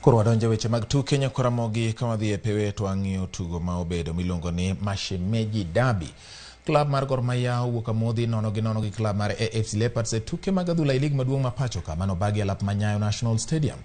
Koro wadonjo e weche mag tuke nyakoramogi ka wadhi e pewe to wang'iyo tugo ma obedo miluongo ni Mashemeji Derby. Klab mar Gor Mahia owuok amodhi 0-0 gi klab mar AFC Leopards e tuke mag adhula e lig maduong' ma pacho ka mano bagi alap ma Nyayo National Stadium.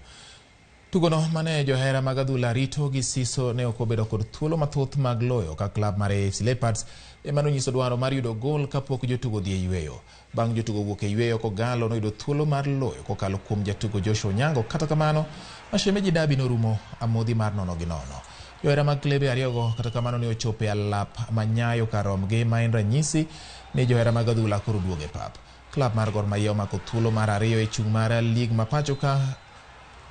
Tugono mane johera mag adhula rito gi siso ne ok obedo kod thuolo mathoth mag loyo ka klab mar AFC Leopards ema nonyiso dwaro mar yudo gol kapok jotugo odhi e yweyo. Bang' jotugo wuok e yweyo, Kogalo noyudo thuolo mar loyo kokalo kuom jatugo Joshua Onyango. Kata kamano, Mashemeji Derby norumo amodhi mar 0-0. Johera mag klebe ariyogo kata kamano ne ochopo e alap ma Nyayo kar romgi ma en ranyisi ni johera mag adhula koro duogo e pap. Klab mar Gor Mahia omako thuolo mar ariyo e chung' mar lig ma pacho ka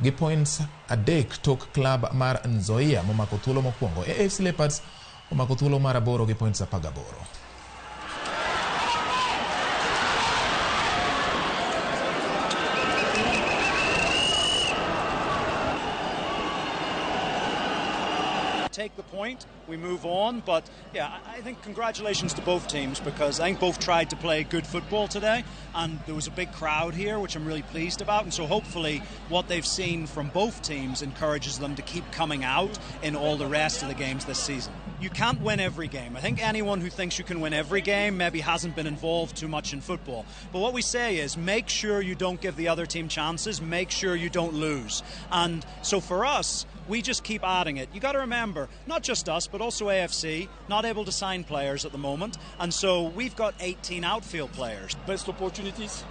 gi points 3 tok klab mar Nzoia momako thuolo mokwongo. AFC Leopards omako thuolo mar 8 gi points 18. Take the point, we move on, but yeah, I think congratulations to both teams because I think both tried to play good football today, and there was a big crowd here, which I'm really pleased about, and so hopefully what they've seen from both teams encourages them to keep coming out in all the rest of the games this season. You can't win every game. I think anyone who thinks you can win every game maybe hasn't been involved too much in football. But what we say is make sure you don't give the other team chances, make sure you don't lose. And so for us, we just keep adding it. You got to remember, not just us, but also AFC, not able to sign players at the moment. And so we've got 18 outfield players. Best opportunities.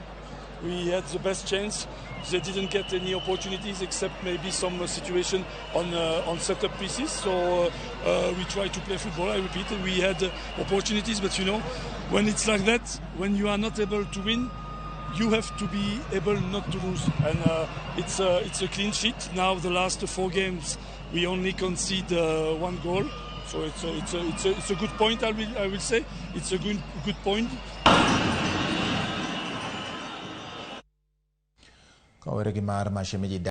We had the best chance. They didn't get any opportunities except maybe some situation on setup pieces. So we tried to play football. I repeat, we had opportunities, but when it's like that, when you are not able to win, you have to be able not to lose. And it's a clean sheet. Now the last 4 games, we only concede 1 goal. So it's a good point. I will say it's a good point. Kawere gi mar Mashemeji